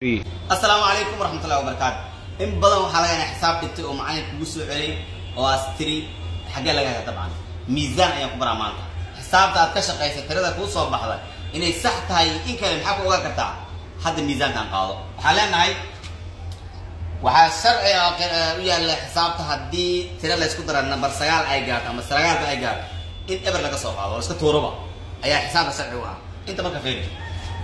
Asalaamu calaykum waraxmatullahi wabarakaatu. In badan waxaa laga inaa xisaab dhigtay oo macalin kugu soo celiyay oo aas tiri xaggee laga hela. Dabcan miisaan ayaan ku baraa maanta. Xisaabta aad ka shaqaysay, tirada kuu soo baxda inay sax tahay in kale maxaa ku ogaan kartaa? Hadda miisaankaan qaado. Waxaan leenahay waxaa sharci u yaalla xisaabta, haddii tira laysku dara number 9 ay gaarto ama sagaalka ay gaarto, in eber laga soo qaado oo iska tuuraba ayaa xisaabta sharci u ah. Inta marka fiiri,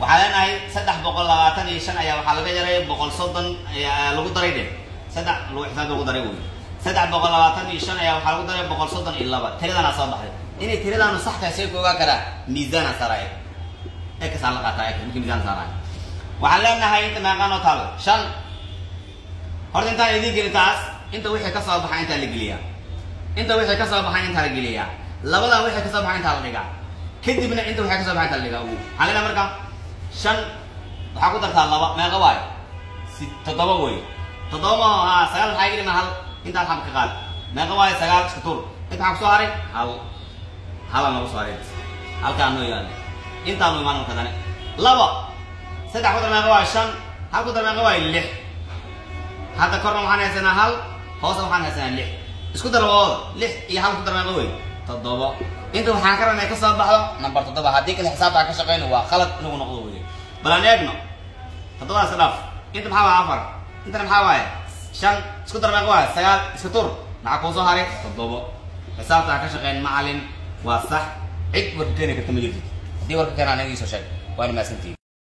waxaa leenahay 325 ayaa waxaa laga yaray 130 ayaa lagu daray dhe saddex lagu xisaabta lagu daray wey. 325 ayaa waxaa lagu daray 132. Tiradanaa soo baxday, inay tiradaanu sax tahay see ku ogaan karaa? Miisaanaa saaraya, ekasaan la qaataa ek. Markii miisaan saaraya waxaan leenahay inta meeqaanoo taalo? Shan. Horta intaan idiin gelin taas, inta wixii ka soo baxa intaa la geliyaa, inta wixii ka soo baxay intaa la geliyaa, labadan wixii ka soo baxay intaa la dhigaa, kadibna inta wixii ka soo baxay intaa la dhigaa. Ugu waxaan leenahay marka shan waxaa ku dartaa laba, meeqa waayo? Si toddoba wey. Toddoba ma haa, sagaal. Maxaa iga dhima? Hal. Intaan xab ka qaad, meeqa waayo? Sagaal. Iska tuur. Inta waxaa kusoo haray hal, halaa noogu soo haray, halkaa noo yaala. Intaanu imaan marka dane laba, saddex ku dar meeqa waayo? Shan. Hal ku dar meeqa waayo? Lix. Hadda korna waxaan haysanaa hal, hoosna waxaan haysanaa lix. Isku dar labadooda, lix iyo hal ku dar meeqa wey? Toddoba. Inta waxaan ka rabnay ka soo baxdo number 7. Haddii kale xisaabta aan ka shaqeyno waa khalad inagu noqdo wey. Bal aan eegno toddobadaas ka dhaaf. Inta maxaa waaye? Afar. Intana maxaa waaye? Shan. Isku dar meeqa waaye? Sagaal. Iska tur, maxaa kuu soo haray? Toddoba. Xisaabta aan ka shaqeyn macalin waa sax, cid warka keeni karta ma jirtid. Haddii warka keena aniga iisoo sheeg. Waana mahadsantihiin.